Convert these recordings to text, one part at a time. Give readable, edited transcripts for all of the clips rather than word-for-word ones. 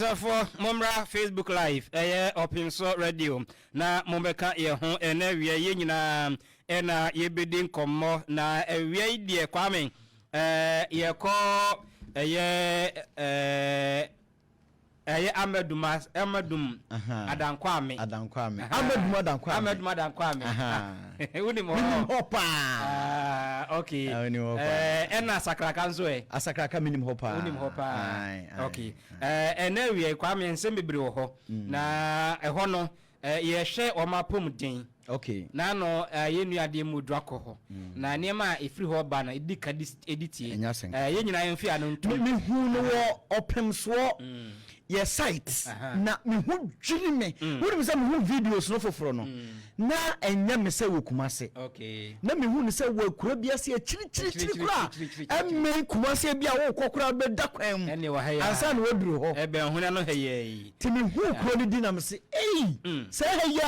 Abusuafoɔ mommra Facebook live ɛyɛ Ɔpemsoɔ Radio na mommɛka yɛn ho ɛnɛ awia yi yɛn nyinaa ɛna yɛbɛdi nkɔmmɔ na awia yi deɛ Kwame ɛɛ yɛkɔ ɛyɛ ɛɛ ɛyɛ Amadum Amadum Adankwame Adankwame Amadum Adankwame Amadum Adankwame wonim hɔ menim hɔ paa ah, okay ɛna Sakraka nso ɛ Asakraka menim hɔ paa wonim hɔ paa okay Ɛnnɛ awia yi, Kwame, nsɛm bebree wɔ hɔ, na ɛhɔ no, yɛhwɛ wɔn apɔmuden. Na ano yɛn nua adeɛ mu duru akɔ hɔ, na nneɛma a ɛfiri hɔ ba no, ɛdi ka di tie. Yɛn nyinaa yɛmfe ano ntom. Mehuu no wɔ ɔpemsoɔ yɛ site na me ho dwiri me. Wonim sɛ mehu videos no foforɔ no, na ɛnyɛ me sɛ wɔ Kumase. Na mehu no sɛ wɔ akura bi ase akyirikyirikyiri koraa ɛmmɛn Kumase bi a wokɔ koraa bɛda kwan mu ansa na waduru hɔ. Ɛbɛn hona no ha yi. Nti mehu kuro no di na mese ei sɛ ha yi a.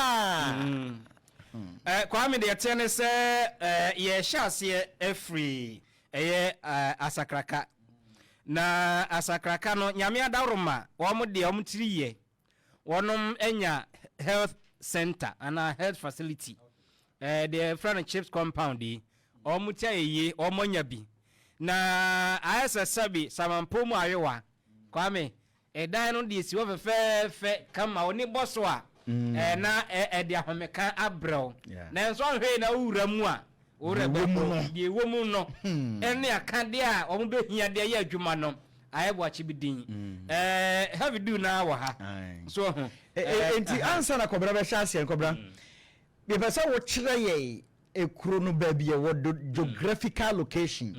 Kwame deɛ ɛteɛ ne sɛ yɛhyɛ aseɛ afiri ɛyɛ Asakraka. Na Asakraka no Nyame adaworoma wɔn deɛ wɔn tiri yɛ. Wɔnom anya health center anaa health facility ɛɛ deɛ yɛfrɛ no chips compound yi wɔn ti ayɛ yie wɔn anya bi na ayɛ sɛ sɛbi samanpo mu ayewa Kwame ɛdan no deɛ si hɔ fɛfɛɛfɛ kama oni bɔ so a ɛɛ na ɛde ahomeka abrɛw nanso ɔnhwɛ yi na wowura mu a Wo werɛ bɛho. Deɛ ɛwɔ mu no ne akadeɛ a wɔbɛhia de ayɛ adwuma no ayɛ boakye bi din. Heavy do no ara wɔ ha. So wahu? Enti ansa na Kɔbra bɛhyɛ aseɛ no, Kɔbra, mepɛ sɛ wokyerɛ yɛn ekuro no baabi ɛwɔ, geographical location,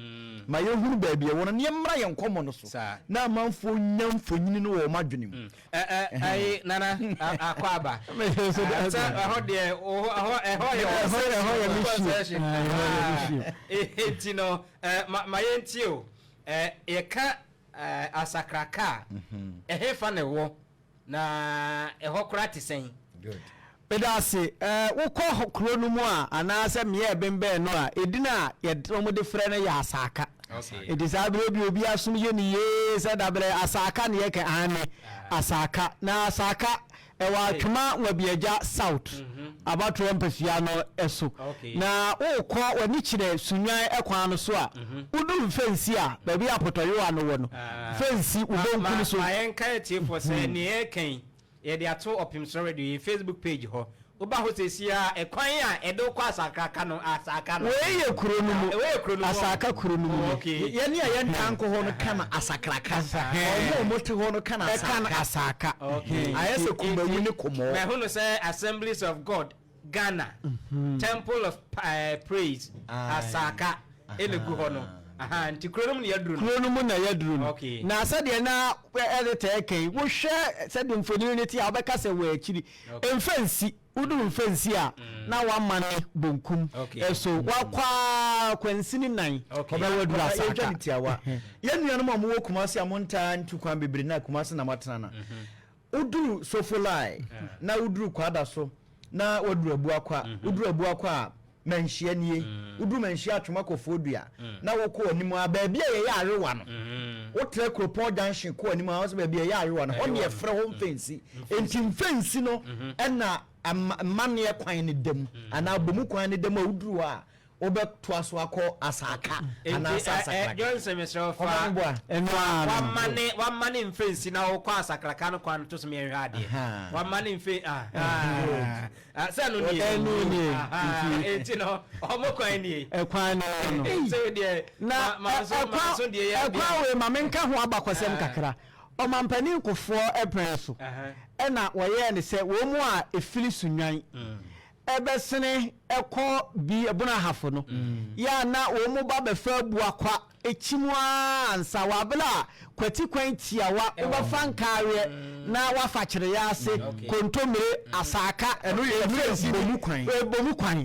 ma yɛhunu baabi ɛwɔ no na yɛmmra yɛn nkɔmmɔ no so na amanfoɔ nya mfonini no wɔ wɔn adwene mu. Ɛyi nana akɔ aba. Sɛ ɛhɔ deɛ ɛhɔ ɛhɔ yɛ ɛhɔ yɛ me shoe. Eti no ma yɛn tie o. Yɛka asakraka a ɛhe fa na ɛwɔ na ɛhɔ koraa te sɛn? Meda ase. Wokɔ kuro no mu a, anaasɛ mmea a ɛbembɛn no a, edin a wɔde frɛ no yɛ Asaaka. Enti saa berɛ bi obi asom yɛ ne yie sɛ dabrɛ Asaaka ne yɛka, aane, Asaaka. Na Asaaka, ɛwɔ Atwoma Nwabiagya South abatoɔ mpasua no so. Na wokɔ, w'ani kyerɛ Sunnwan kwan no so a, woduru Mfɛnsi a, baabi a Apotɔyewa no wɔ no, Mfɛnsi, wo benkum so. Ma yɛnkae atiefoɔ sɛ nea yɛreka yi, Yɛde ato Ɔpem Soro Radio yɛn Facebook page hɔ. Woba hɔ seesei a, ɛkwan a ɛde wo kɔ Asakraka no, Asaaka no. Wei yɛ kuro no mu. Wei yɛ kuro no mu. Asaaka kuro no mu. Oh, okay. Yɛne a yɛntaa nkɔ hɔ no ka no Asakraka. Wɔn a wɔte hɔ no ka no Asaaka. Ɛka no Asaaka. Okay. Ayɛ sɛ Kumawu ne Komɔɔ. Mahu no sɛ Assemblies of God Ghana Temple of Praise Asaaka ɛna egu hɔ no. Aha, nti kuro no mu na yɛaduru no. Kuro no mu na yɛaduru no. Okay. Na sɛdeɛ na ɛretɛ ɛka yi, wohwɛ sɛdeɛ mfonini no te a, wobɛka sɛ wɔ akyiri. Okay. Mfɛnsi, woduru mfɛnsi a, na woamane bonkum. Okay. So woakɔ ara kwansini nan Okay. na woaduru Kɔbra, yɛntwa Asaaka. ne tiawa. Yɛn nuanom a wɔwɔ Kumasi a montaa ntu kwan bebree na Kumasi na moatena no, Woduru Sofolai na woduru Kwadaso na waduru Abuakwa. Woduru Abuakwa a, Manhyia nie. Woduru Manhyia Atwoma Kofoɔdua na wokɔ anim a, baabi a yɛyɛ awewa no, wotra Kuropɔn Junction kɔ anim a, wosɛ baabi a yɛyɛ awewa no, hɔ ne yɛfrɛ hɔ Mfɛnsi. Enti Mfɛnsi no na amanneɛ kwan no da mu anaa Abomu kwan no da mu a woduru hɔ a, wobɛtoa so akɔ Asaaka anaasɛ Asakraka. Johnson mesrɛ wo fa wamane wamane mfɛnsi na wokɔ Asakraka no kwan to so meɛnhwɛ adeɛ wamane mfɛn ah sɛ no nie ɛno nie nti no ɔmo kwan nie ɛkwan no no sɛ deɛ na manso deɛ yɛ ɛkwan wei ma menka ho abakɔsɛm kakra ɔmampanin Kufuor pɛn so ɛna wɔyɛɛ ne sɛ wɔn mu a ɛfiri Sunnwan Ɛbɛsene kɔ bi Ɛbono Ahafo no, yɛ a na wɔn mu ba bɛfa Abuakwa akyi mu ara ansa wɔ abere a kwati kwan tiawa wobɛfa Nkaareɛ na wafa Kyereya ase, Kontomire, Asaaka, Ɛno yɛ Nwura Bomu kwan. Bomu kwan a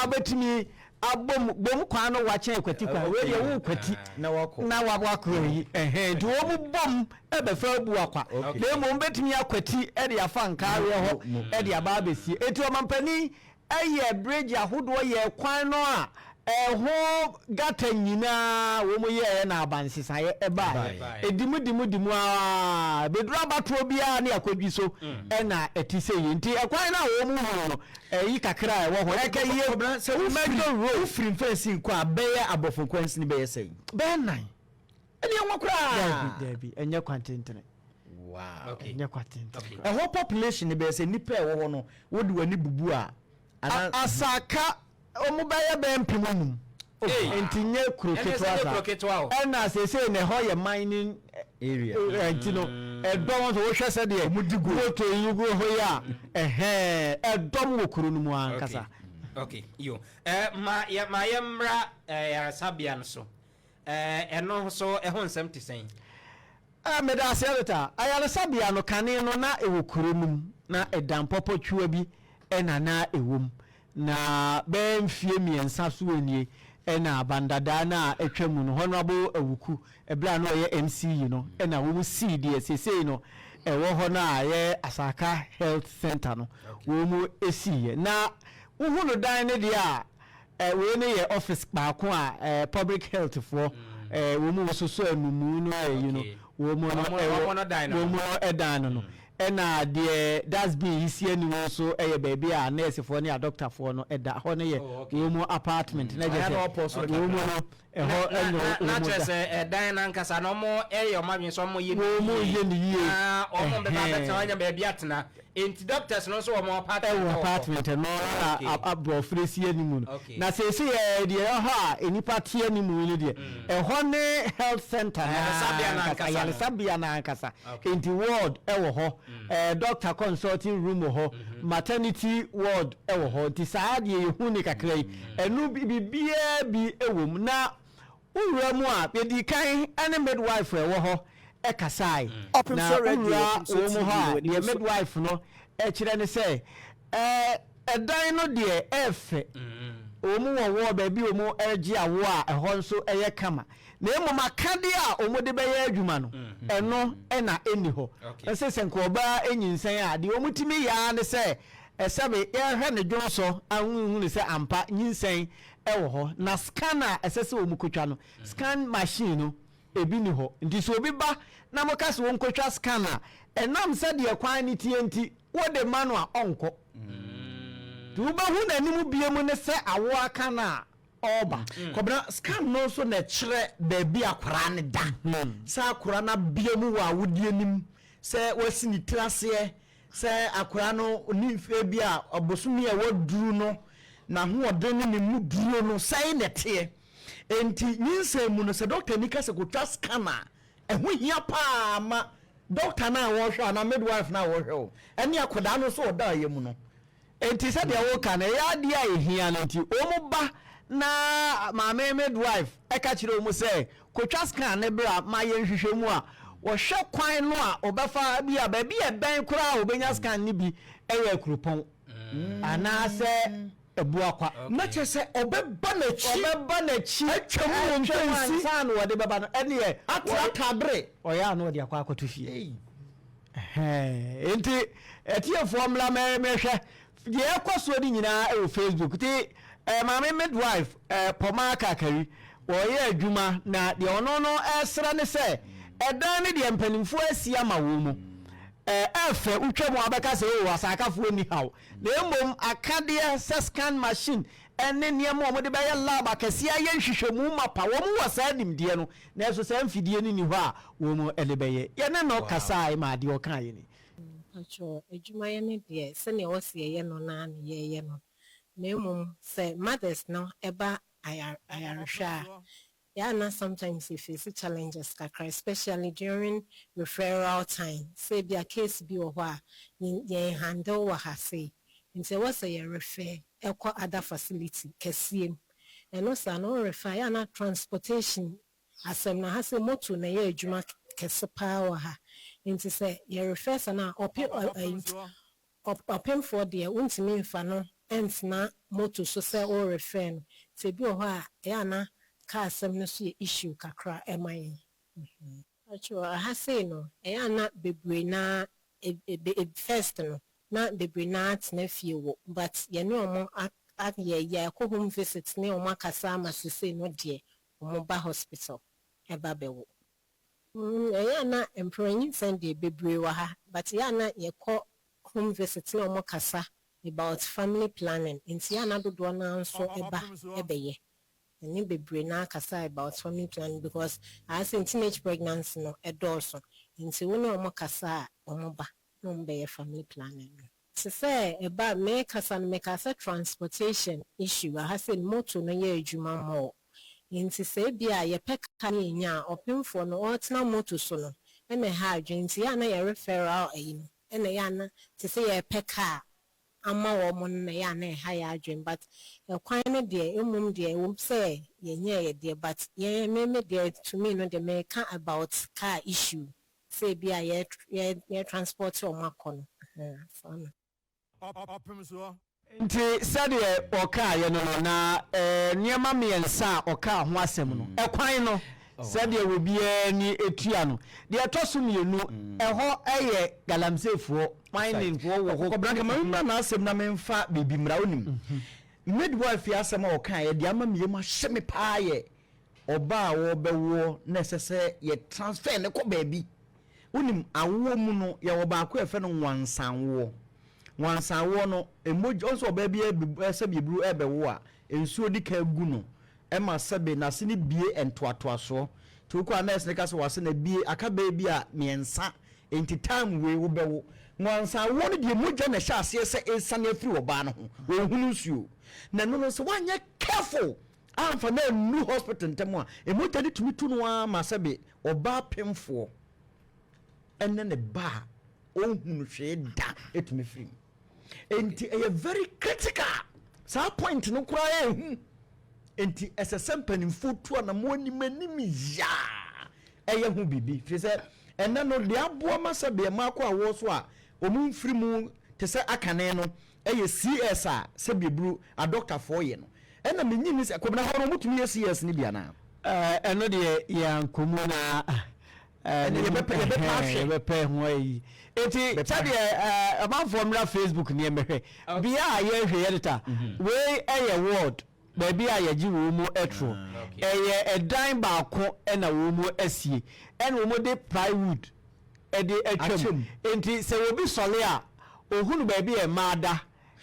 wobɛtumi abom Bomu kwan no wakyɛn kwati kwan, wei deɛ wo kwati Na wakɔ. na wakɔ yi, ɛhɛn, nti wɔn mu bom bɛfa Abuakwa na mmom bɛtumi akwati de afa Nkaareɛ hɔ de aba abɛsie. Enti ɔmampanin yɛɛ bridge ahodoɔ, yɛɛ kwan no a Ɛho gutter nyinaa wɔn yɛeɛ na abansesaeɛ baeɛ. Ɛdi mu di mu di mu ara bɛduru abatoɔ biara ne akɔdwi so na ɛte sei. Nti ɛkwan no a wɔn hunu no ɛyi kakra a ɛwɔ hɔ ɛka yie Kɔbena, sɛ wofiri major road. Wofiri mfɛnsini kɔ a bɛyɛ aborɔfo nkwansini bɛyɛ sɛn? Bɛyɛ nan. Ɛne ɛnwa koraa. Daabi daabi ɛnyɛ kwan tentene. Wow. Okay. Ɛnyɛ kwan tentene. Ɛhɔ population no bɛyɛ sɛ nnipa a ɛwɔ hɔ no wode w'ani bubu a anaa. Asaka wɔn bɛyɛ bɛyɛ 5000. Nti nyɛ kuro ketewa saa. Ɛna seesei na ɛhɔ yɛ mining area. Nti no ɛdɔm nso wohwɛ sɛdeɛ moto yi gu hɔ yi a ɛhɛn ɛdɔm wɔ kuro no mu ankasa. Okay, yo. Eh, ma yɛ ma yɛmmra eh, yaresabea no so. Eh, ɛno nso ɛho nsɛm te sɛn? Eh, meda ase editor. Ayaresabea no kane no na ɛwɔ kuro no mu, na ɛdan pɔpɔtwewa bi na na ɛwɔ mu. Na bɛyɛ mfie mmiɛnsa so nie na abandadaa no a atwa mu no, Honourable Awuku, ɛberɛ a na ɔyɛ MCE no na wɔn sii deɛ seesei no ɛwɔ hɔ no a ɛyɛ Asaka Health Centre no, wɔn siiɛ. Na wohu no dan no deɛ a, wei no yɛ office baako a public health foɔ wɔn soso anumu no ɛyi no, wɔn no ɛwɔ wɔn no dan no no. Ɛna deɛ dustbin yi si anim nso yɛ baabi a nɛɛsefoɔ ne adɔktafoɔ no da. Hɔ no yɛ wɔn apartment. Na kyerɛ sɛ wɔn no ɛhɔ na wɔn da. Na kyerɛ sɛ ɛdan no ankasa no wɔn yɛ wɔn adwene sɛ wɔn yɛ no yie. Wɔn yɛ no yie. Na wɔn bɛba abɛtena hɔ anya baabi atena. Enti doctors no nso wɔ wɔn apartment wɔ hɔ. Ɛwɔ apartment no na aborɔfo si anim no. Na seesei yɛ deɛ ɛwɔ hɔ a nnipa te anim no deɛ, ɛhɔ ne health center no ankasa, ayaresabea no ankasa. Enti ward wɔ hɔ, doctor consulting room wɔ hɔ, maternity ward wɔ hɔ. Nti saa deɛ yɛhu ne kakra yi, ɛno biribiara bi wɔ mu. Na wowura mu a, yɛdii kan ne midwife a ɛwɔ hɔ kasae. Na wowura wɔn hɔ a, deɛ midwife no kyerɛ ne sɛ, ɛdan no deɛ ɛyɛ fɛ. Wɔn wɔ ward baabi a wɔgye awoɔ a ɛhɔ nso yɛ kama. Na mmom akadeɛ a wɔde bɛyɛ adwuma no, ɛno na ɛnni hɔ. Ɛsɛ sɛ nka ɔbaa nyinsɛn a, deɛ wɔtumi yɛ ara ne sɛ, sɛbe yɛhwɛ ne dwonsɔ ahunu sɛ ampa nyinsɛn wɔ hɔ. Na scan a ɛsɛ sɛ wɔkɔtwa no, scan machine no, ebi nni hɔ. Nti sɛ obi ba na moka sɛ ɔnkɔtwa scan a, ɛnam sɛdeɛ kwan no teɛ nti, wode ma no a, ɔnkɔ. Nti wobɛhu n'anim bio ne sɛ awoɔ aka no a, ɔreba. Kɔbena, scan no nso na ɛkyerɛ baabi a akwadaa no da. Sɛ akwadaa no abea mu wɔ awodeɛ no mu, sɛ wasi ne tiri aseɛ, sɛ akwadaa no ne mfeɛ bi a bosome a waduru no, n'ahoɔden ne ne mu duro no, sɛn na ɛteɛ. Enti nyinsɛn mu no, sɛ dɔktani ka sɛ kɔtwa scan a, ɛho hia pa ara ma dɔkta no a ɔrehwɛ wo anaa midwife no a ɔrehwɛ wo, ɛne akwadaa no nso a ɔda yam no. Enti sɛdeɛ woka no, ɛyɛ adeɛ a ɛhia no nti, wɔn ba na maame midwife ka kyerɛ wɔn sɛ, kɔtwa scan no bra ma yɛnhwehwɛ mu a, wɔhwɛ kwan no a wɔbɛfa bi a baabi a ɛbɛn koraa a wɔbɛnya scan no bi yɛ Akuropɔn anaasɛ Abuakwa. Na kyerɛ sɛ ɔbɛba n'akyi. Ɔbɛba n'akyi Atwa mu wɔ atwa mu mfɛnsi. ansa na wɔde bɛba no, ɛnneɛ Atra tabere. ɔyɛ a na ɔde akɔ akɔto fie. Ɛhɛn, enti atiefoɔ mmra mɛhwɛ deɛ ɛkɔ soɔ no nyinaa wɔ Facebook. Nti eh, maame midwife eh, Pɔmaa Kakari, wɔyɛ adwuma na deɛ ɔno no ɛresrɛ ne sɛ ɛdan no deɛ mpanimfoɔ asi ama wɔn mu. Eh, ɛfɛ wotwa mu a wobɛka sɛ oh, asaakafoɔ nni haw. Na mmom akadeɛ sɛ scan machine ne nneɛma a wɔde bɛyɛ lab akɛseɛ ayɛ nhwehwɛmu mapa, wɔn wɔ saa nimdeɛ no, nanso saa mfidie no nni hɔ a wɔn de bɛyɛ. Yɛne no kasaeɛ maa deɛ ɔkaeɛ ni. Mpakyɛw, adwumayɛ no deɛ sɛdeɛ ɛwɔ sɛ yɛyɛ no no ara na yɛyɛ no, na mmom sɛ mothers no ba ayarehwɛ a, yɛ a na sometimes yɛ face challenges kakra especially during referral time, sɛ ebia case bi wɔ hɔ a yɛn handle wɔ ha sei, nti ɛwɔ sɛ yɛ refer kɔ other facility kɛseɛ mu, ɛno saa no wo refer a yɛ a na transportation asɛm no, ha sei motor na ɛyɛ adwuma kɛse paa wɔ ha, nti sɛ yɛ refer saa no a ɔpe ɔ Ɔpemfoɔ deɛ wontumi mfa no ntena moto so sɛ wo refer no, nti ebi wɔ hɔ a ɛyɛ a na car asɛm no nso yɛ issue kakra ma yɛn. Mpakyɛw aha sei no ɛyɛ a na bebree no ara first no na bebree no ara tena fie wo but yɛne wɔn ayɛ yɛkɔ home visit ne wɔn akasa ama sesei no deɛ, wɔn ba hospital ɛba bɛwo. Ɛyɛ a na mprɛnyinsɛn deɛ bebree wɔ ha, but ɛyɛ a na yɛkɔ home visit na wɔn kasa about family planning, nti ɛyɛ a na dodoɔ no ara nso ba bɛyɛ. Ɛne bebree no ara kasa about family planning because ayɛ sɛ teenage pregnancy no ɛdɔɔso, nti wo ne wɔn kasa a, wɔn ba na wɔn bɛyɛ family planning no. Te sɛ ɛba mekasa no, mekaa sɛ transportation issue aha sɛ moto no yɛ adwuma more, nti sɛ ebi a yɛpɛ car ne yɛnya a, ɔpemfoɔ no ɔretena moto so no ɛna ɛha adwene, nti yɛ a na yɛ referral ayi no ɛna yɛ a na te sɛ yɛpɛ car ama wɔn no na yɛ a na ɛha yɛ adwene. But ɛkwan no deɛ, emom deɛ, ɛwɔ sɛ yɛnyɛ yɛ deɛ, but yɛn meme deɛ, to me no deɛ, meka about car issue sɛ ebi a yɛ transport wɔn akɔ no saa no. Nti sɛdeɛ ɔkaeɛ no, na nneɛma mmiɛnsa a ɔkaa ho asɛm no, ɛkwan no, sɛdeɛ obiara ni etua no. Deɛ ɛtɔ so mmienu, ɛhɔ ɛyɛ galamseyfoɔ, miningfoɔ wɔ hɔ. Kɔbena, kama memmra n'asɛm na memfa biribi mmra. Wonim midwife yi asɛm a ɔkaeɛ deɛ ama mmiemu ahyɛ me paa yɛ ɔbaa a wɔbɛwoɔ na ɛsɛ sɛ yɛ transfer ne kɔ baabi. Wonim awoɔ mu no, yɛwɔ baako a yɛfrɛ no nwansanwoɔ. Nwansanwoɔ no, emogya ɔnso ɔbaa bi sɛbi eburu ɛbɛwo a, nsuo di kan gu no ɛma sɛbi n'ase ne bie ntoatoasoɔ, nti wokɔ a, nurse ne ka sɛ wase na bie aka bɛɛ bi a mmiɛnsa, nti time wei wobɛwo. Nwansanwoɔ no deɛ, mogya na ɛhyɛ aseɛ sɛ ɛsane afiri ɔbaa no ho, wɔnhunu nsuo na ɛno no, sɛ woanyɛ careful amfa na annu hospital ntɛm a, emogya no tumi tu no ara ma sɛbi ɔbaa pemfoɔ ɛne ne ba a ɔnhunu hwee da ɛtumi firi mu. Nti ɛyɛ very critical, saa point no koraa ɛhu, nti ɛsɛ sɛ mpanimfoɔ tu anamo anim anim yaa ɛyɛ ho biribi, firi sɛ ɛnɛ no deɛ, aboa ma sɛ deɛ mmaako a wɔwɔ so a wɔn mfiri mu te sɛ akane no ɛyɛ CS a sɛbi eburu adɔktafoɔ yɛ no, ɛna menyi ni sɛ Kɔbena hɔ no wɔtumi yɛ CS no bi anaa? Ɛno deɛ, yɛ ankɔmu na ɛne yɛbɛpɛ ahwɛ. Yɛbɛpɛ ho ayi. Eti sɛdeɛ amanfoɔ mmra Facebook ne yɛmmɛhwɛ bea a yɛrehwɛ yɛde ta wei, ɛyɛ ward baabi a yɛgye wɔn mu ɛtoro. Ɛyɛ ɛdan baako ɛna wɔn mu asie, ɛna wɔn de plywood ɛde atwam, nti sɛ obi sɔle a, ohunu baabi a mmaa da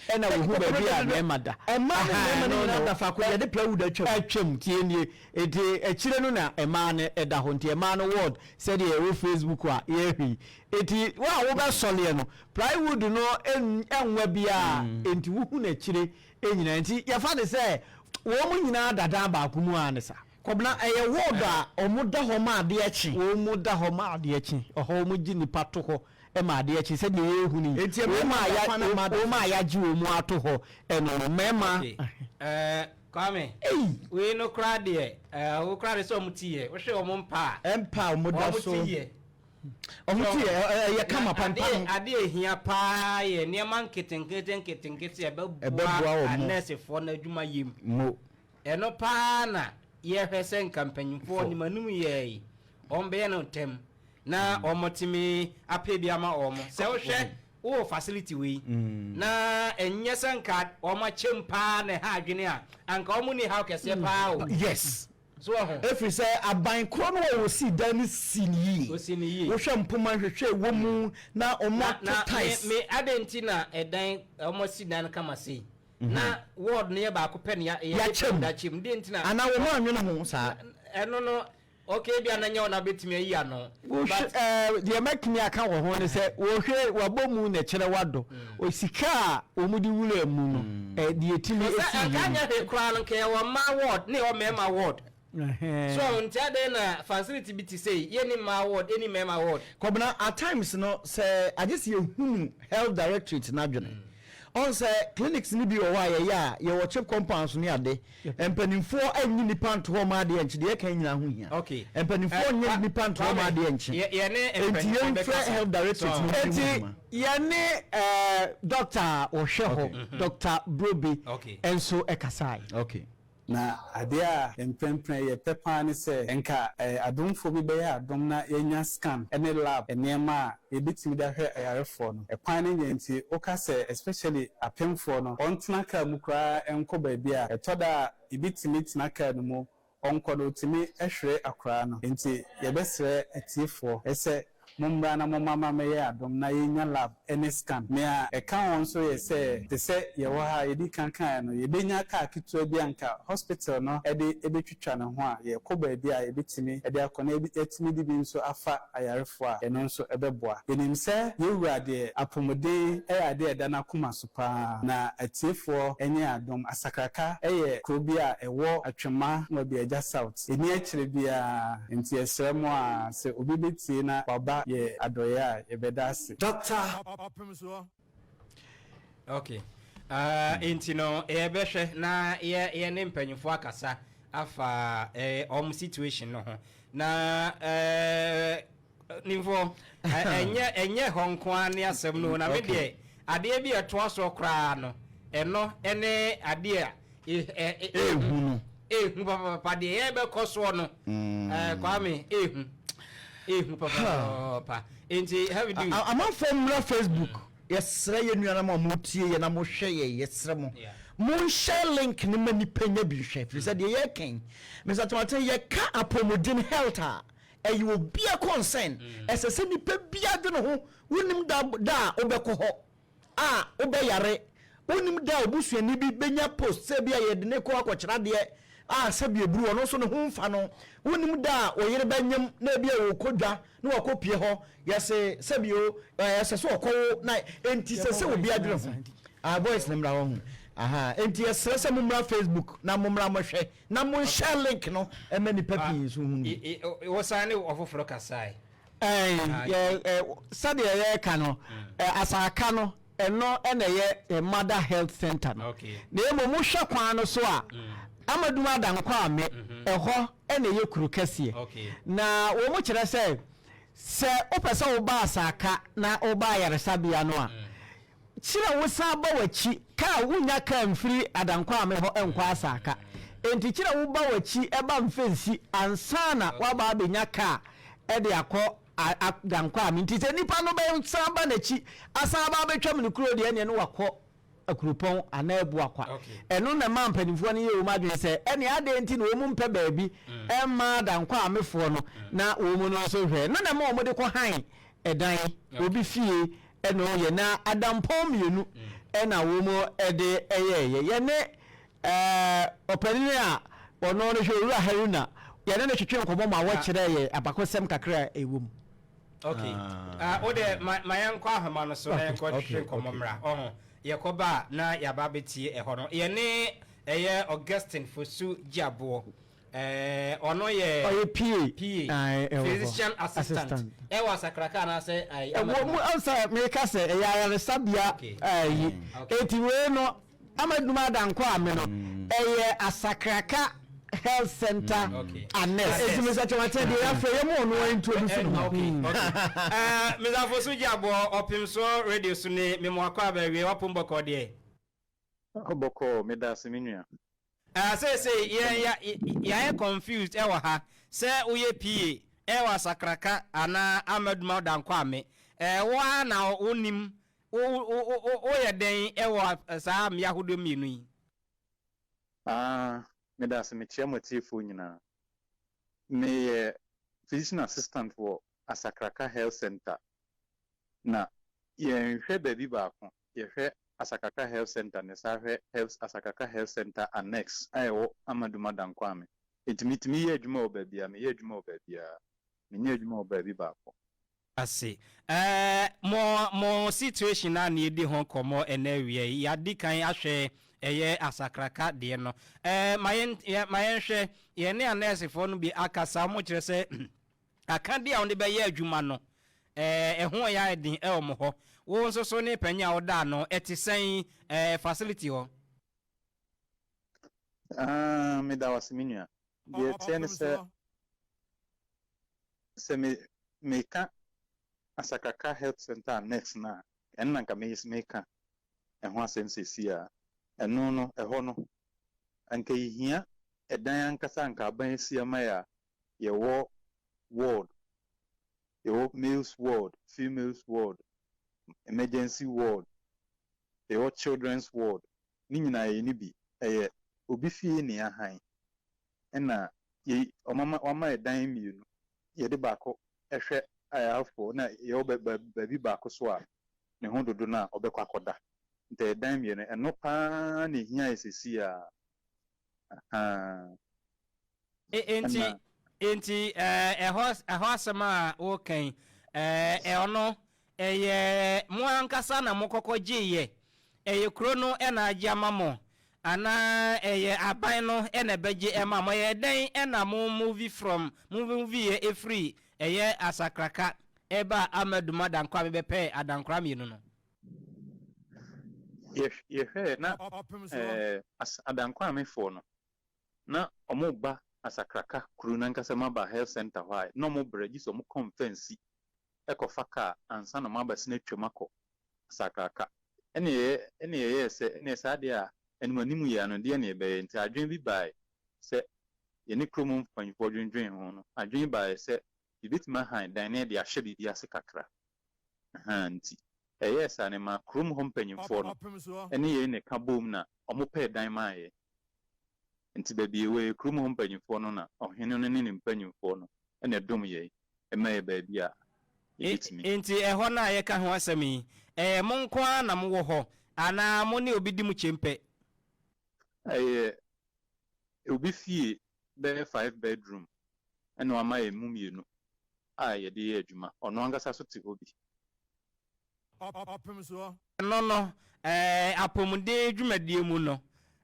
ɛna wohu baabi a mmarima da. Mmaa ne mmarima no nyinaa da faako, yɛde plywood atwam. Atwam tie nie. Nti akyire no na mmaa no ɛda hɔ, nti mmaa no ward sɛdeɛ ɛwɔ Facebook a yɛrehwɛ yi. Nti wo a wobɛsɔleɛ no, plywood no ɛnwa biara, nti wohu n'akyire nyinaa, nti yɛfa ne sɛ wɔn mu nyinaa da dan baako mu a ne sa. Kɔbena, ɛyɛ ward a ɔmo da hɔ ma adeɛ kye? Wɔn mu da hɔ ma adeɛ kye. Ɔhɔ wɔn gye nipa to hɔ ma adeɛ kye sɛdeɛ yɛrehu ni. Enti mmarima wɔn a da ya kwan na mmaa da wɔn a yɛagye wɔn mu ato hɔ ɛno no mmarima. Okay. Kwame, wei no koraa deɛ, wo koraa de sɛ ɔmo ti yɛ, wohwɛ ɔmo mpa a, mpa a ɔmo da ɔmo so ti yɛ. Ɔmo ti yɛ ɛyɛ kama Na pampa no. Adeɛ ehia paa yɛ nneɛma nketenkete nketenkete a ɛbɛboa ɛbɛboa wɔn. Anɛɛsefoɔ no adwuma yam. Mo. Ɛno paa na yɛhwɛ sɛ nka mpanyinfoɔ nimanum yɛ yi, wɔn bɛyɛ no ntɛm na wɔn tumi apɛ bi ama wɔn. Sɛ wohwɛ wowɔ facility wei na ɛnyɛ sɛ nka wɔn akyɛm paa na ɛha adwene a, anka wɔn ni haw kɛseɛ paa o. So wɔ ho. Ɛfiri sɛ aban korɔ no a wɔsii dan no si ne yie. Osi ne yie. Wohwɛ mpoma nhwehwɛ wɔ mu na ɔmo na ato na me tiles. Me ade nti na ɛdan wɔn asi dan no kama sei na ward no yɛ baako pɛ ne ya yɛ Yɛakyɛm. da kyɛm de nti na anaa wɔn anwene ho saa? Ɛno no, okay, bi a na nyɛ wɔn abɛtumi ayi ano. Wohwɛ but deɛ mɛtumi aka wɔ ho ne sɛ wɔhwɛ wabɔ mu na kyerɛ wadɔ sika a wɔn de wura mu no, deɛ etimi sɛ esi nka yie. nyɛ hwee koraa no, nka yɛwɔ mmaa ward ne yɛwɔ mmarima ward. So nti adɛn na facility bi te sei yɛni mmaa ward, ɛni mmarima ward? Kɔbena, at times no, sɛ agye sɛ yɛhunu health directorate n'adwene ɔn sɛ clinics no bi wɔ hɔ a yɛyɛ a yɛwɔ chip compounds ne ade, mpanimfoɔ anyi nipa nto hɔ ma adeɛ nkye. Deɛ ɛka nyinaa ho hia. Mpanimfoɔ Kwa nyɛ nipa nto hɔ ma Kwame, adeɛ nkye. Yɛne enti mpanyinfoɔ yɛmfrɛ bɛkasa. health directorate no mfiri mu Eti adwuma. yɛne doctor a ɔhwɛ hɔ, Doctor Brobe, nso ɛkasae. Na adeɛ a mprɛmprɛ yɛpɛ paa ne sɛ nka adomfoɔ bi bɛyɛ adom na yɛanya scan ne lab nneɛma a yɛbɛtumi de ahwɛ ayarefoɔ no. Ɛkwan no nyɛ nti woka sɛ especially apemfoɔ no ɔntena car mu koraa nkɔ baabi a, ɛtɔ da a ebi tumi tena car no mu ɔnkɔ no ɔtumi hwere akoraa no. Nti yɛbɛsrɛ atiefoɔ sɛ Mommra na momma ma mɛyɛ adom na yɛnya lab ne scan. Nea ɛka ho nso yɛ sɛ, te sɛ yɛwɔ ha a yɛdi kan kaeɛ no, yɛbɛnya kaa ketewa bi a anka hospital no de bɛtwitwa ne ho a yɛkɔ baabi a yɛbɛtumi de akɔ na yɛatumi de bi nso afa ayarefoɔ a, ɛno nso ɛbɛboa. Yɛnim sɛ yɛn Wura deɛ, apɔmuden yɛ adeɛ a ɛda n'akoma so pa ara, na atiefoɔ nyɛ adom. Asakraka yɛ kuro bi a ɛwɔ Atwema Nwabiagya South. Ɛnni akyire biara, nti yɛsrɛ mo ara sɛ obi bɛtie na waba yɛ adɔeɛ a, yɛbɛda ase. Doctor. Ok. Uh, nti no yɛbɛhwɛ na yɛ yɛ ne mpanyinfoɔ akasa afa eh, ɔmo situation no ho na eh, Nimfoɔ, ɛnyɛ ɛnyɛ hɔ nko ara ne asɛm no o, na me deɛ adeɛ bi a ɛtoa soɔ koraa no, ɛno ne adeɛ a ɛɛhu no. Ɛɛhu papapapa, deɛ yɛbɛkɔ soɔ no, Kwame, ɛɛhu, ɛɛhu papapapa. Nti, have do. Amanfoɔ mmra Facebook, yɛsrɛ yɛn nuanom a wɔtie yɛn na mohwɛ yɛn, yɛsrɛ mo, monhyɛ link no ma nnipa nya bi nhwɛ, firi sɛ deɛ yɛreka yi, Mister Tomaten, yɛka apɔmuden, health a, Ɛyɛ obia concern. Ɛsɛ sɛ nipa bia dwene ho. Wonim da da a wobɛkɔ hɔ a wobɛyare. Wonim da a obusuani bi bɛnya post sɛ ebia yɛde no rekɔ akɔkyerɛ adeɛ a sɛbi eburu ɔno nso ne ho mfa no. Wonim da a wo yere bɛnyem na ebia ɔrekɔ dwa na wakɔpie hɔ yɛse sɛbi o ɛsɛ sɛ ɔkɔwo na enti sɛ sɛ obia dwene ho. Ah voice no mmra wahu. Aha enti yɛsrɛ sɛ mommra Facebook na mommra mohwɛ. Na mo nhyɛ link no ma nipa pii nso hu bi. Wosan ne ɔfoforɔ kasae. Sɛdeɛ yɛreka no, Asaaka no, ɛno na ɛyɛ Mother Health Center no. Na mmom wohwɛ kwan no so a, Amadum Adankwame, ɛhɔ na ɛyɛ kuro kɛseɛ. Na wɔkyerɛ sɛ, sɛ wopɛ sɛ woba Asaaka na woba ayaresabea no a, Kyerɛ wo san ba w'akyi kaa wonnya kaa mfiri Adankwame hɔ nkɔ Asaaka enti kyerɛ wo ba w'akyi ba Mfensi ansa na waba abɛnya kaa de akɔ Adankwame nti sɛ nipa no bɛ san ba n'akyi asan aba abɛtwam ne kuro deɛ ɛneɛ no wakɔ Akuropɔn anaa Abuakwa ɛno na ɛmaa mpanimfoɔ no yɛɛ wɔn adwene sɛ ɛneɛ adɛn nti na wɔn mpɛ baabi mma Adankwamefoɔ no na wɔn no nso hwɛ ɛno na ɛma wɔn de kɔ han ɛdan obi fie Ɛna ɔyɛ na adampɔn mmienu ɛna wɔn de ɛyɛɛyɛ. Yɛne ɛɛ ɔpanin a ɔno no hwɛ Owura Haruna yɛne no twetwe nkɔmɔ ma wɔkyerɛ yɛ abakɔsɛm kakra a ɛwɔ mu. Okay. Ah, wo de ma ma yɛnkɔ ahoma no so na yɛnkɔ twetwe nkɔmɔ mmra. Ɔho. Yɛkɔ ba a na yɛaba abɛtie ɛhɔ no. Yɛne ɛyɛ Augustine Fosu Gyeaboɔ. Ɛɛ ɔno yɛ. Ɔyɛ PA. PA. Ae, ɛwɔ hɔ. Physician assistant. Ɛwɔ Asakraka anaasɛ ayi. Ɛwɔ mu sɛ meka sɛ ɛyɛ ayaresabea ayi. Eti wei no Amadum Adankwa Ame no ɛyɛ Asakraka Health Center Annex. Eti Mr. Kyerematen deɛ yɛafrɛ yɛ ma ɔno introduce ne ho. Okay, okay. Ɛɛ Mr. Fosu Gyeaboɔ Ɔpemsoɔ radio so ne Memoakɔ Abɛwie wapom bɔkɔɔ deɛ. Bɔkɔɔ, medaase me nua. Ah seesei yɛn ya yɛayɛ confused ɛwɔ ha sɛ woyɛ PA ɛwɔ Asakraka anaa Amaduma Dankwame ɛɛ wo ara na wo nim wo wo wo woyɛ dɛn ɛwɔ saa mmea ahodoɔ mmienu yi. Ah medase mekyea mo atiefoɔ nyinaa. Meyɛ physician assistant wɔ Asakraka health center na yɛnhwɛ baabi baako yɛhwɛ Asakaka Health Centre na yɛsan hwɛ Health Asakaka Health Centre Annex a ɛwɔ Amaduma Dankwame. Enti metumi yɛ adwuma wɔ baabiara, meyɛ adwuma wɔ baabiara. Menyɛ adwuma wɔ baabi baako. Ase. Ɛɛ mo mo situation a na yɛdi ho nkɔmmɔ ɛnnɛ awia yi, yɛadi kan ahwɛ ɛyɛ Asakraka deɛ no. Ɛɛ ma yɛn ma yɛnhwɛ, yɛne anɛɛsefoɔ no bi akasa, wɔkyerɛ sɛ Akadeɛ a wɔde bɛyɛ adwuma no, ɛho yɛ ayɛ den wɔ mo hɔ. Wo nso so ne panyin a woda ano, ɛte sɛn facility hɔ? Ah, meda wo ase me nua. Deɛ ɛteɛ ne sɛ, sɛ me meka Asakaka Health Centre Annex no a, ɛno na nka meka ɛho asɛm seesei a. Ɛno no, ɛhɔ no, anka yɛhia. Ɛdan ankasa anka aban asi ama yɛ a, yɛwɔ ward, yɛwɔ males ward, females ward, emergency ward, yɛwɔ children's ward, ne nyinaa yɛnni bi. Ɛyɛ obi fie na yɛahan ɛna yɛ wɔama wɔama yɛ dan mmienu. Yɛde baako hwɛ ayarefoɔ na yɛwɔ baabi baako so a ne ho dodo no a ɔbɛkɔ akɔda. Nti ɛyɛ dan mmienu. Ɛno pa ara na ɛhia yɛ seesei ara. Ahaa. Enti, Ɛna. enti ɛhɔ, ɛhɔ asɛm a woreka yi, ɛɛ, ɔno, ɛyɛ mo ankasa na mokɔkɔ gyeeɛ? Ɛyɛ kuro no na agye ama mo? Anaa ɛyɛ aban no na ɛbɛgye ɛma mo? Ɛyɛ dɛn na mo move from, mo moveeɛ firi ɛyɛ Asakraka ɛbaa Amaduma Dankwa bɛpɛɛ Adankora mmienu no? Yɛhwɛɛ na ɛɛ, Adankwamefoɔ no, na wɔreba Asakraka kuro no ankasa mu aba health centre hɔ a, na wɔbrɛ gye sɛ wɔkɔ Mfɛnsi kɔfa kaa ansa na wɔabɛsen atwam akɔ Asakraka. Ɛnna yɛyɛ ɛnna yɛyɛɛ sɛ ɛnneɛ saa deɛ a, animuanimu yi ano deɛ na yɛbɛyɛ. Nti adwene bi baeɛ sɛ yɛne kurom mpanyinfoɔ dwendwenee ho no, adwene baeɛ sɛ yɛbɛtumi ahan dan na yɛde ahyɛ biribi ase kakra. Ahaa nti ɛyɛɛ saa no ɛmaa kurom hɔ mpanyinfoɔ no ne yɛn na ɛka boom na wɔpɛɛ dan maa yɛn. Nti baabi yɛwɔ yi kurom hɔ mpanyinfoɔ no na ɔhene no ne ne mpanyinfoɔ no na ɛdom yɛn ma yɛ baabi a yɛbɛtumi. Enti ɛhɔ no a yɛka ho asɛm yi, ɛyɛ mo nko ara na mowɔ hɔ anaa mo ne obi di mo kyempɛ? Ɛyɛ obi fie bɛyɛ five bedroom ɛna wama yɛn mu mmienu a yɛde yɛ adwuma. Ɔno ankasa nso te hɔ bi. Ɛno no, ɛɛ, apɔmuden dwumadie mu no,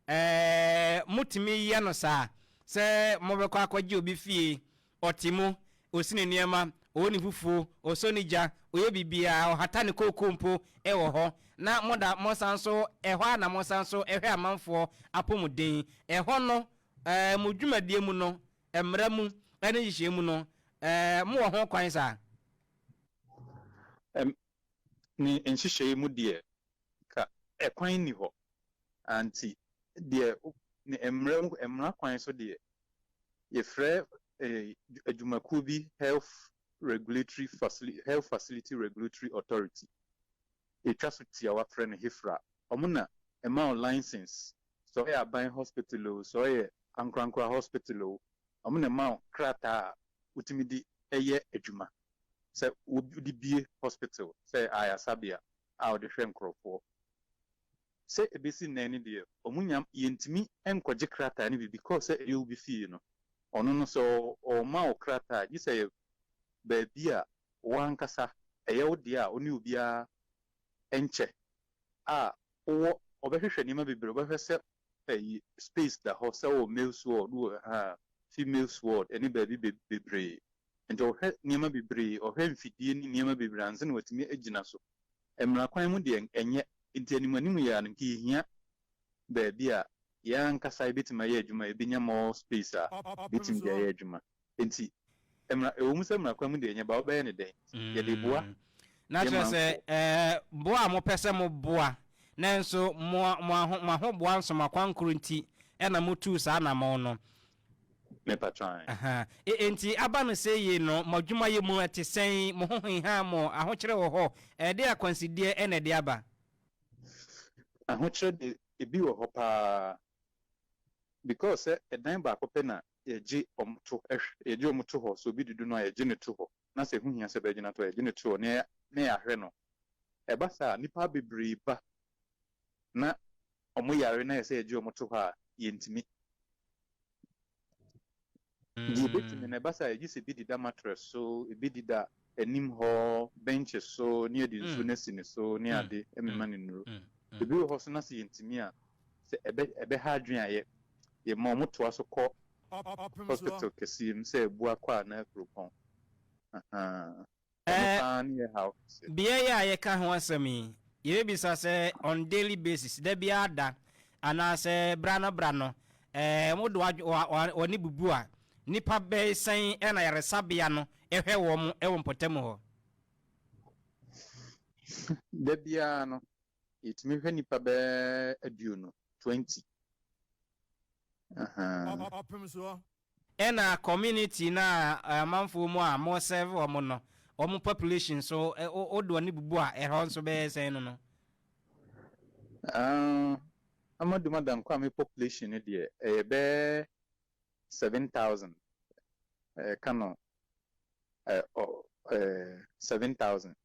ɛɛ, motumi yɛ no saa, sɛ mobɛkɔ akɔgye obi fie, ɔte mu, ɔsi ne nneɛma, ɔwɔ ne fufuo, ɔsɔ ne gya, ɔyɛ biribiara, ɔhata ne kookoo mpo wɔ hɔ, na moda, mosan nso, ɛhɔ ara na mosan nso hwɛ amanfoɔ apɔmuden. Ɛhɔ no, ɛɛ, mo dwumadie mu no, mmara mu ne nhyehyɛe mu no, mowɔ ho kwan saa? Ɛm, ne nhyehyɛe mu deɛ, ka ɛkwan nni hɔ. Anti deɛ, ne mmara mu, mmara kwan so deɛ, yɛfrɛ eh, adwumakuo bi Health Regulatory Facili Health Facility Regulatory Authority. Yɛtwa so tiawa frɛ no HEFRA. Wɔn na ɛma wo license, sɛ ɔyɛ aban hospital o, sɛ ɔyɛ ankorankora hospital o, wɔn na ɛma wo krataa a wotumi de yɛ adwuma sɛ wode bue hospital sɛ ayaresabea a wode hwɛ nkorɔfoɔ. Sɛ ɛbɛsi nnɛ no deɛ, wɔn nya, yɛntumi nkɔgye krataa no bi because sɛ ɛyɛ obi fie no, ɔno no sɛ ɔrema wo krataa a, gye sɛ ɛyɛ baabi a wo ankasa ɛyɛ wo dea a wo ne obiara nkyɛ a wowɔ, ɔbɛhwehwɛ nneɛma bebree, ɔbɛhwɛ sɛ ɛyi space da hɔ sɛ wɔ males ward wɔ ha females ward ɛne baabi bebree nti ɔhwɛ nneɛma bebree ɔhwɛ mfidie ne nneɛma bebree ansa na watumi agyina so. Mmara kwan mu deɛ ɛnyɛ nti anim anim yɛ a no nka yɛhia baabi a yɛn ankasa yɛbɛtumi ayɛ adwuma yɛbɛnya more space a yɛbɛtumi de ayɛ adwuma nti Mmara, ɛwɔ mu sɛ mmara kwan mu deɛ ɛnyɛ, but wobɛyɛ no dɛn? Yɛde boa Na yɛn kyerɛ sɛ, manfoɔ. ɛɛ, boa a mopɛ sɛ moboa, nanso mo, mo aho, mo ahoboa nso mo akwankoro nti na motuu saa anammɔn no. Mepatwɔ ae. Aha. E, enti aba no sɛ yei no, mo adwumayɛ mu ɛte sɛn? Mo ho heha mo? Ahokyerɛ wɔ hɔ? Ɛdeɛn akwansideɛ na ɛde aba? Ahokyerɛ de, ebi wɔ hɔ paa. Because sɛ ɛdan baako pɛ na yɛgye wɔn to hwɛ, yɛgye wɔn to hɔ, sɛ obi dudu no a yɛgye no to hɔ, na sɛ ɛho hia sɛ bɛgyina to a yɛgye no to hɔ na na yɛahwɛ no. Ɛba saa a, nnipa bebree ba na wɔyare na yɛ sɛ yɛgye wɔn to hɔ a, yɛntumi. Deɛ yɛbɛtumi no, ɛba saa a, yɛgye sɛ ebi deda mattress so, ebi deda anim hɔ, benches so, na yɛde nsuo no asi ne so ne ade mema no nnuro. Ebi wɔ hɔ nso na sɛ yɛntumi a, sɛ ɛbɛ ɛbɛha adwene a yɛ yɛma wɔn toa so kɔ hospital kɛseɛ mu sɛ Abuakwa anaa Kuropɔn. Ahaa. Ɛno paa ne yɛ haw kɛseɛ. Beaɛ yi a yɛka ho asɛm yi, yɛbɛbisa sɛ on daily basis, da biara da, anaa sɛ bra no bra no, ɛɛ wode w'ani bubu a, nnipa bɛyɛ sɛn na ayaresabea no hwɛ wɔn wɔ mpɔtam hɔ? Da biara no, yɛtumi hwɛ nnipa bɛyɛ aduonu, 20. Ahaa. Ɛna community no a amanfoɔ mu a mo serve wɔn no, wɔn population nso wode wɔn bubu a ɛhɔ nso bɛyɛ sɛn no no? Ah, Amadou Madam Kwame population no deɛ ɛyɛ bɛyɛ 7,000, ɛka no 7,000.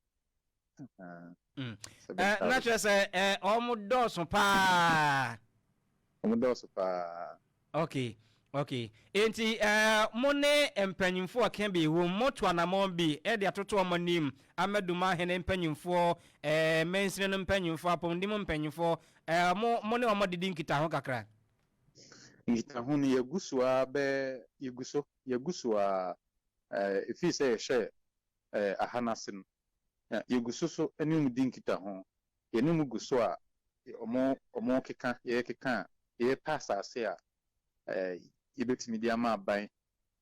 Na kyerɛ sɛ wɔn dɔɔso paa. Wɔn dɔɔso paa. Okay. Enti mo ne mpanyimfoɔ ka bi wɔ mo to anamɔn bi de atoto wɔn anim, Amadum ahene mpanyimfoɔ, mansini no mpanyimfoɔ, apɔmuden mu mpanyimfoɔ, mo ne wɔn didi nkitaho kakra? Nkitaho no yɛgu so ara bɛɛ, yɛgu so ara, ɛfiri sɛ yɛhyɛ aha no ase no, yɛgu so so ne wɔn di nkitaho. Yɛne wɔn gu so a wɔn keka, yɛkeka a, yɛpɛ asase a yɛbɛtumi de ama aban,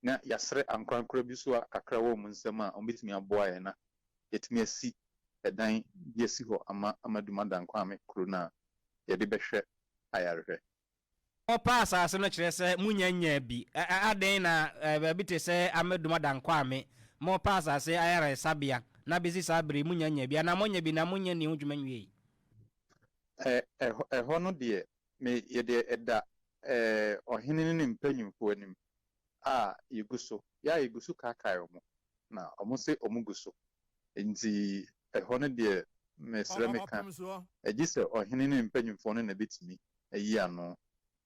na yɛasrɛ ankorankora bi so a kakra wɔ wɔn nsam a wɔbɛtumi aboa yɛn na yɛtumi asi ɛdan bi asi hɔ ama Amadou Madam Kwame kuro no a yɛde bɛhwɛ ayarehwɛ. Ɔpa asase no kyerɛ sɛ munya nya bi. Adɛn na baabi te sɛ Amadou Madam Kwame mɔpa asase ayaresabea na bɛsi saa bere munya nya bi, anaa monya bi na monya ni ho dwuma nwie? Ɛhɔ no deɛ, me yɛde ɛda ɔhene ne ne mpanyimfoɔ anim a yɛgu so. Yɛ a yɛgu so kaakae wɔn, na wɔn se wɔn gu so. Nti ɛhɔ no deɛ, mesrɛ meka, ɛgye sɛ ɔhene ne mpanyimfoɔ no na ɛbɛtumi ayi ano.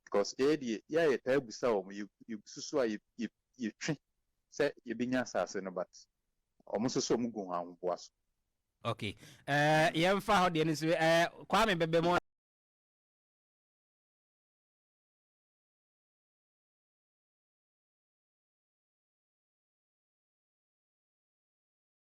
Because yɛ deɛ, yɛ a yɛtaa busa wɔn, yɛgu so so a yɛtwe sɛ yɛbɛnya asase no, but wɔn nso so wɔn gu wɔn ahoboa so. Okay. Yɛmfa hɔ deɛ no nso, Kwame bɛbɛ mu.